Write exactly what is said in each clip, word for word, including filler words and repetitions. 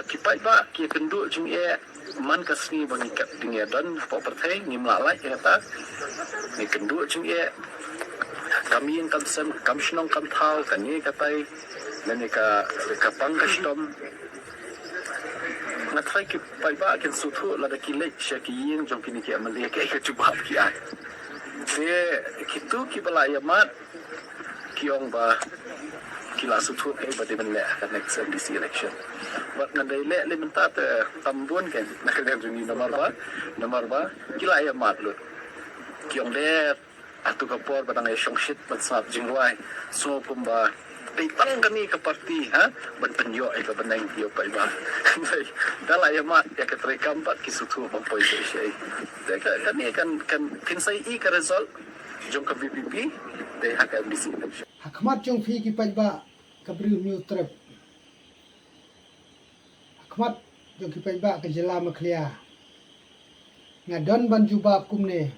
Ki paidbah ki kynduh jingeh man ka sngi ba ngi ka, ngi don hapoh pyrthei, ngim lah lait ïa kata. Ngi kynduh jingeh, kam ïing kam sem, kam shnong kam thaw, kane katai, lane ka, ka pang ka shitom. Nga tharai ki paidbah kin sngewthuh lada ki leit sha ki ïing jong kine ki M L A, kaei ka jubab ki ai. Te kitu kiba la ïa mad ki ong ba ki la sngewthuh kaei ba dei ban leh ha ka next M D C election. Bad ngan dei leh lei mynta te tam bun kein na ka liang jong ngi, namar ba, namar ba ki la ïa mad lut. Ki ong de, atu ka por ba dang ïa shongshit ban sngap jingrwai. Sngew kumba dei tang kane ka parti, ha, ban pynïoh ïa ka bneng ïa u paidbah. Da la ïa mad ïa ka treikam bad ki sngewthuh bym poi shaei shaei. Te ka, kane kan, kan, phin sa ïohi ka result jong ka V P P te ha ka M D C election. Ha khmat jong phi ki paidbah ka Bri u Hynñiewtrep, ha khmat jong ki paidbah ka jylla Meghalaya, nga don ban jubab kumne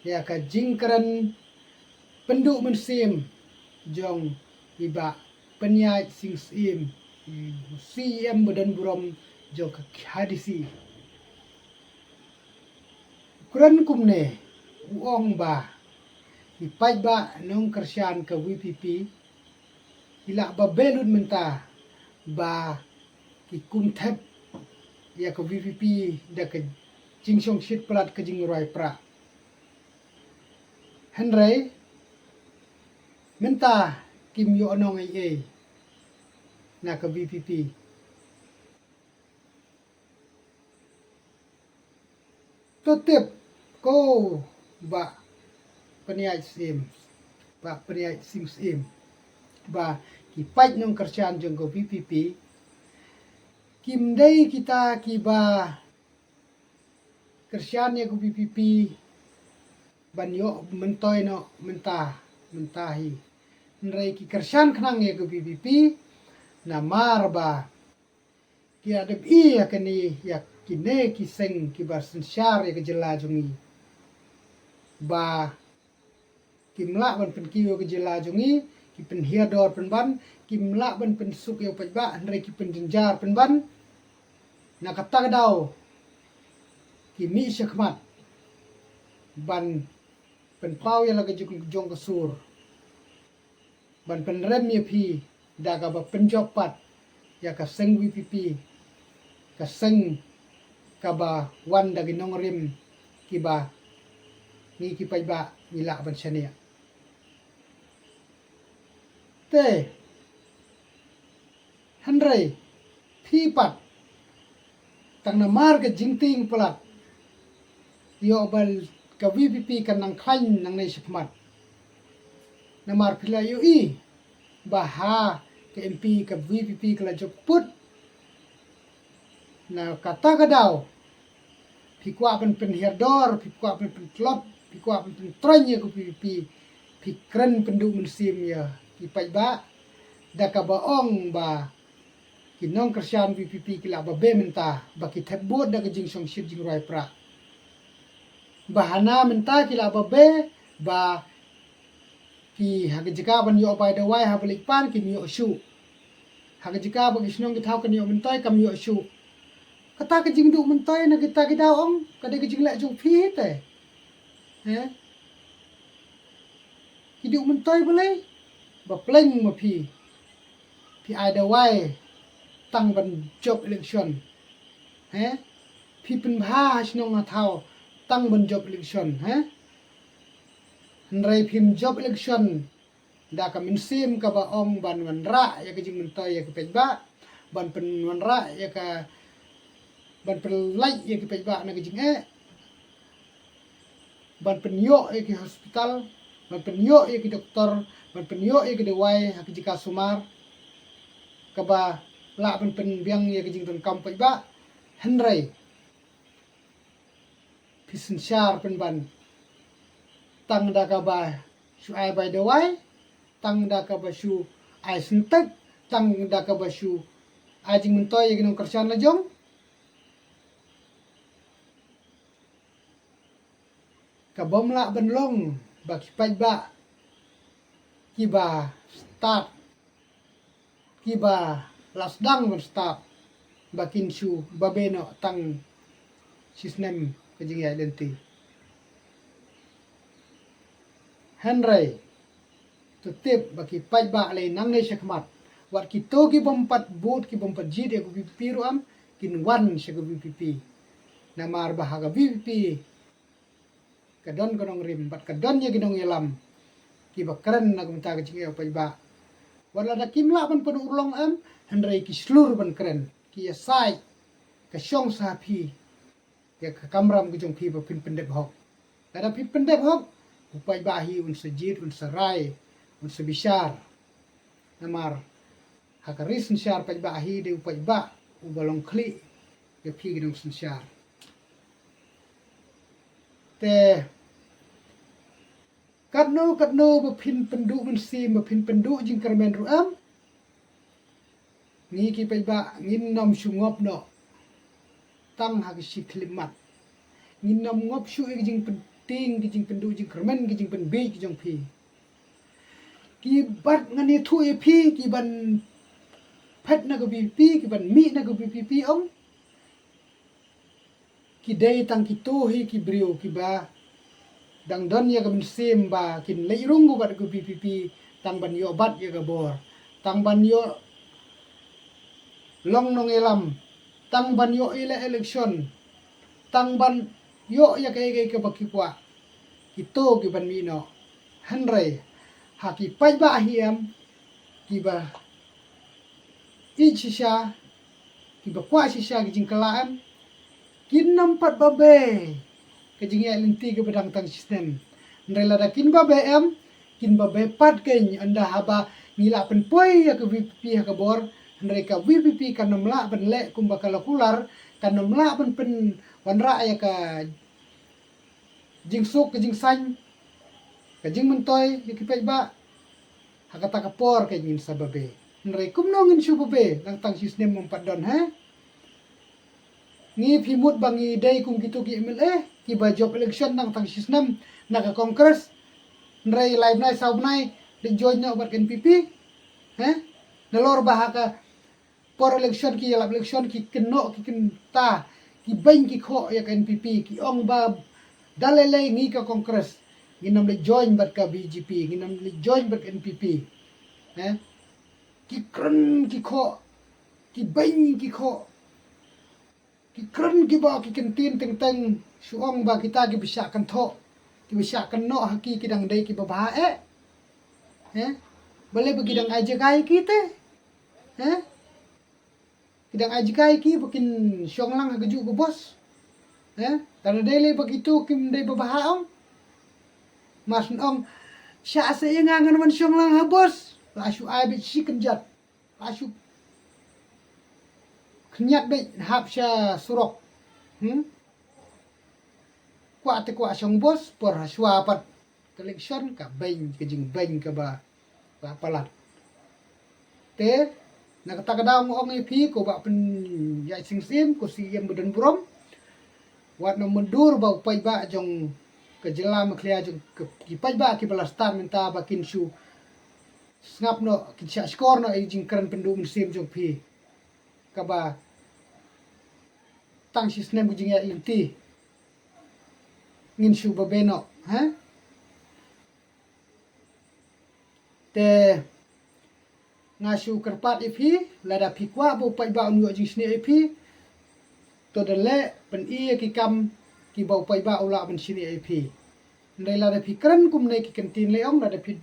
ïa ka jingkren pynduh mynsiem jong i Bah Pynïaid Sing Syiem, i C E M ba don burom jong ka K H A D C. U kren kumne, u ong ba ki paidbah nongkyrshan ka V P P ki lah ba beh lut mynta ba ki kum thep ïa ka V P P da ka jingshongshit palat ka jingrwai prah. Hynrei mynta kim ïoh nong ei ei na ka V P P. To tip ko Bah Pynïaid Syiem, Bah Pynïaid Sing Syiem, ba ki paid nongkyrshan jong ka V P P kim dei kita kiba kyrshan ïa ka V P P ban ïoh myntoi noh mynta, mynta hi. Hynrei ki kyrshan khnang ïa ka V P P namar ba ki la dep ïohi ïa kane, ïa kine ki seng kiba synshar ïa ka jylla jong ngi. Ba kim lah ban pynkiew ïa ka jylla jong ngi, ki pynhiar dor pynban, kim lah ban pynsuk ïa u paidbah, hynrei ki pynjynjar pynban. Na kata ka daw ki mih shakhmat ban pynpaw ïa la ka jong, jong ka sur, ban pynrem ïa phi da kaba pynjop pat ïa ka seng V P P, ka seng kaba wan da ki nongrim kiba ngi ki paidbah ngi lah ban shaniah. Te hynrei phi pat, tang namar ka jingtieng palat, ïoh ba ka V P P kan nang khlaiñ nangne shakhmat. Namar phi la ïohi ba ha ka M P ka V P P ka la jop put. Na kata ka daw phi kwah ban pynhiar dor, phi kwah ban pyntlot, phi kwah ban pyntroiñ ïa ka V P P, phi kren pynduh mynsiem ïa ki paidbah da kaba ong ba ki nongkyrshan V P P ki lah ba beh mynta ba ki thep vote da ka jingshongshit jingrwai prah. Ba hana mynta ki lah ba beh ba ki ha ka jaka ban ïoh bai dawai ha Balikpain kim ïoh shuh. Ha ka jaka ba ki shnong ki thaw kan ïoh myntoi kam ïoh shuh. Kata ka jingduh myntoi na kita ki daw ong ka dei ka jingleh jong phi te. He? Ki duh myntoi balei? Ba pleng ma phi. Phi ai dawai tang ban jop election. He? Phi pynbha ha shnong ha thaw tang ban jop election, he? Hynrei phim jop election da ka mynsiem kaba ong ban wanrah ïa ka jingmyntoi ïa ki paidbah, ban pynwanrah ïa ka, ban pynlait ïa ki paidbah na ka jingeh, ban pynïoh ïa ki hospital, ban pynïoh ïa ki doktor, ban pynïoh ïa ki dawai ha ki jaka sumar, kaba lah ban pynbiang ïa ki jingdonkam paidbah. Hynrei phi synshar pynban tang da kaba shu ai bai dawai, tang da kaba shu ai syntek, tang da kaba shu ai jingmyntoi ïa ki nongkyrshan la jong. Ka bym lah ban long ba ki paidbah kiba stad, kiba la sdang ban stad, ba kin shu babe noh tang shi snem ka jingïaid lynti. Hynrei to tip ba ki paidbah lei nangne shakhmat, wat kito ki bym pat vote, ki bym pat jied ïa ka VPP ruh em, kin wan sha ka VPP. Namar ba ha ka VPP ka don ka nongrim bad ka don ïa ki nongïalam kiba kren na ka bynta ka jingeh u paidbah. Wat lada kim lah ban pynurlong em, hynrei ki shlur ban kren, ki ïasaid ka shong sha phi ïa ka kamram ka jong phi ba phin pyndep hok. Lada phi pyndep hok, u paidbah hi un sa jied, un sa rai, un sa bishar. Namar ha ka ri synshar paidbah hi dei u paidbah uba long khlieh ïa phi ki nongsynshar. Te katno katno ba phin pynduh mynsiem, ba phin pynduh jingkyrmen ruh em, ngi ki paidbah ngin nym shu ngop noh tang ha ka shi khyllipmat. Ngin nym ngop shuh ïa ka jingpyntieng, ka jingpynduh jingkyrmen, ka jingpynbiej ka jong phi. Ki bat ngan ïathuh ïa phi, ki ban phet na ka VPP, ki ban mih na ka VPP ong, ki dei tang kito hi ki briew kiba dang don ïa ka mynsiem ba kin leit rung bad ka VPP tang ban ïoh bat ïa ka bor, tang ban ïoh long nongïalam, tang ban ïoh ïaleh election, tang ban ïoh ïa kaei kaei kaba ki kwah. Kito ki ban mih noh. Hynrei ha ki paidbah hi em, kiba ïeit shisha, kiba kwah shisha ki jingkylla em, kin nym pat babe ka jingïaid lynti kaba dang tang shi snem. Hynrei lada kin babe em, kin babe pat kein, ynda haba ngi la pynpoi ïa ka VPP ha ka bor, hynrei ka VPP kan nym lah ban leh kumba ka la kular, kan nym lah ban pynwanrah ïa ka jingsuk, ka jingsaiñ, ka jingmyntoi ïa ki paidbah. Ha kata ka por ka ngin sa babe. Hynrei kumno ngin shu babe, dang tang shi snem ym pat don, he? Ngi phi mut ba ngi dei kum kito ki MLA kiba jop election dang tang shi snem na ka Congress. Hynrei lai bnai saw bnai dei join noh bad ka NPP. He? Nalor ba ha ka por election ki ïalap election ki kynnoh ki kynta, ki beiñ ki khoh ïa ka NPP, ki ong ba da lei lei ngi ka Congress ngin nym leit join bad ka BJP, ngin nym leit join bad ka NPP. He? Ki kren ki khoh, ki beiñ ki khoh. Ki kren kiba ki kyntien teng teng shu ong ba kita kiba shah kynthoh, kiba shah kynnoh ha ki ki dang dei kiba bha eh. He? Balei ba ki dang ai jaka ïa ki te? He? Ki dang ai jaka ïa ki ba kin shong lang ha kajuh ka bos. He? Tang dei lei ba kito kim dei ba bha ong. Mas ong shah sa ïa nga ngan wan shong lang ha bos. La shu ai beit shi kynjat. La shu khynñiat beit hap sha surok. Hmm? Kwah te kwah shong bos, por hashwa pat ka election ka beiñ, ka jingbeiñ kaba la palat. Te na kata ka daw nga ong ïa phi ko Bah Pynïaid Sing Syiem, ko CEM ba don burom. Wat nym mutdur ba u paidbah jong ka jylla Meghalaya jong ka, ki paidbah kiba la stad mynta ba kin shu sngap noh, kin shah shkor noh ïa ka jingkren pynduh mynsiem jong phi. Kaba tang shi snem ka jingïaid lynti ngin shu babe noh, ha? Te nga shu kyrpad ïa phi, lada phi kwah ba u paidbah un ïoh jingsniew ïa phi, to da leh pyni ïa ki kam kiba u paidbah u lah ban sniew ïa phi. Hynrei lada phi kren kumne ki kyntien lei ong, lada phi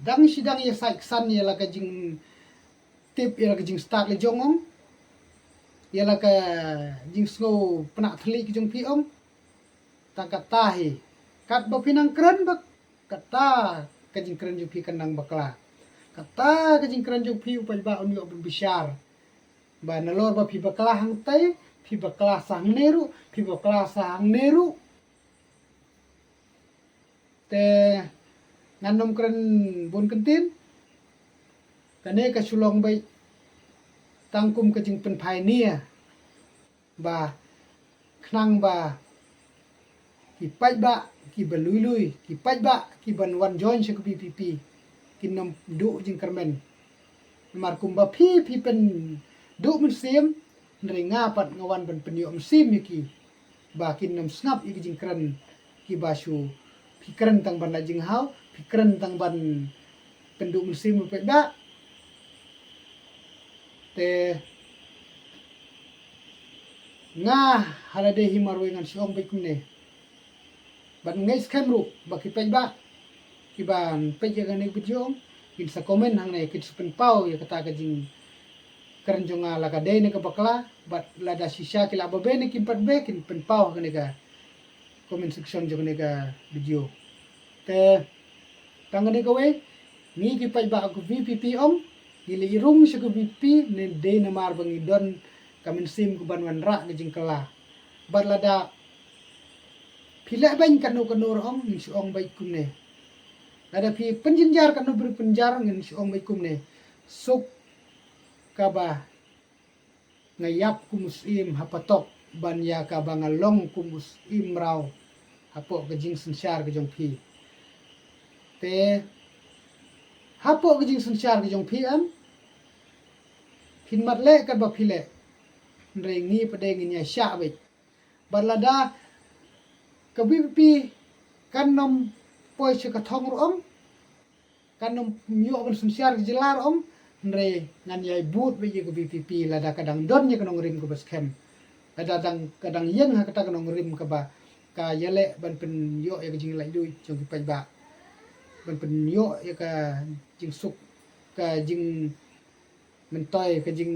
dang shi dang ïa said ksan ïa la ka jingtip, ïa la ka jingstad la jong ong, ïa la ka jingsngew pynah thylliej ka jong phi ong. Tang kata hi, katba phi nang kren ba kata ka jingkren jong phi kan nang bakla. Kata ka jingkren jong phi u paidbah un ïoh ban bishar ba nalor ba phi bakla hangtai, phi bakla sa hangne ruh, phi bakla sa hangne ruh. Te ngan nym kren bun kyntien. Kane ka shu long beit tang kum ka jingpynphai nia ba khnang ba ki paidbah kiba lui lui, ki paidbah kiban wan join sha ka VPP kin nym duh jingkyrmen. Namar kumba phi, phi pynduh mynsiem, Hynrei nga pat nga wan ban pynïoh mynsiem ïa ki ba kin nym sngap ïa ki jingkren kiba shu phi kren tang ban la jinghaw, phi kren tang ban pynduh mynsiem u paidbah. Te nga ha lade hi marwei ngan shu ong beit kumne. Bad nga ngeit skhem ruh ba ki paidbah kiba peit ïa kane ka video kin sa comment hangne, kin sa pynpaw ïa kata ka jingkren jong nga, la ka dei ne ka bakla, bad lada shisha ki la ba beh ne kim pat beh, kin pynpaw ha kane ka comment section jong kane ka video. Te tang kane kawei, ngi ki paidbah ka VPP ong, ngi leit rung sha ka VPP ne dei namar ba ngi don ka mynsiem ka ban wanrah ka jingkylla. Bad lada phi leh beiñ katno katno ruh ong, ngin shu ong beit kumne. Lada phi pynjynjar katno phi pynjynjar, ngin shu ong beit kumne. Suk kaba nga ïap kum u syiem ha patok ban ïa kaba nga long kum u syiem mraw hapoh ka jingsynshar ka jong phi. Te hapoh ka jingsynshar ka jong phi, em, phin mat leh katba phi leh. Hynrei ngi pat de ngin ïa shah beit. Bad lada ka VPP kan nym poi sha ka thong ruh ong, kan nym ïoh ban synshar ka jylla ruh ong, hynrei ngan ïai bud beit ïa ka VPP lada ka dang don ïa ka nongrim kaba skhem. Lada dang, ka dang ïeng ha kata ka nongrim kaba ka ïaleh ban pynïoh ïa ka jinglaitluid jong ki paidbah, ban pynïoh ïa ka jingsuk, ka jingmyntoi, ka jing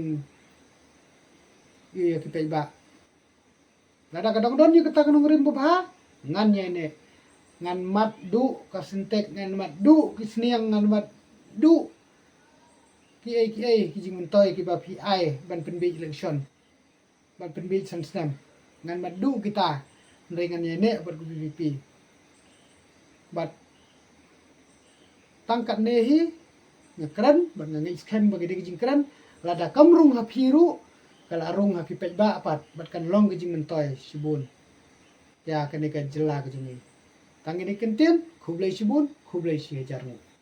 ïa ki paidbah. Lada ka dang don ïa kata ka nongrim babha, ngan ïai neh. Ngan mat duh ka syntek, ngan mat duh ki sniang, ngan mat duh kiei kiei ki jingmyntoi kiba phi ai ban pynbieit election, ban pynbieit san snem. Ngan mat duh kita, hynrei ngan ïai neh bad ka VPP. Bad tang katne hi nga kren, bad nga ngeit skhem ba ka dei ka jingkren. Lada kam rung ha phi ruh, ka la rung ha ki paidbah pat, bad kan long ka jingmyntoi shibun ïa kane ka jylla ka jong ngi. Tang kine ki kyntien, khublei shibun, khublei shihajar nguh.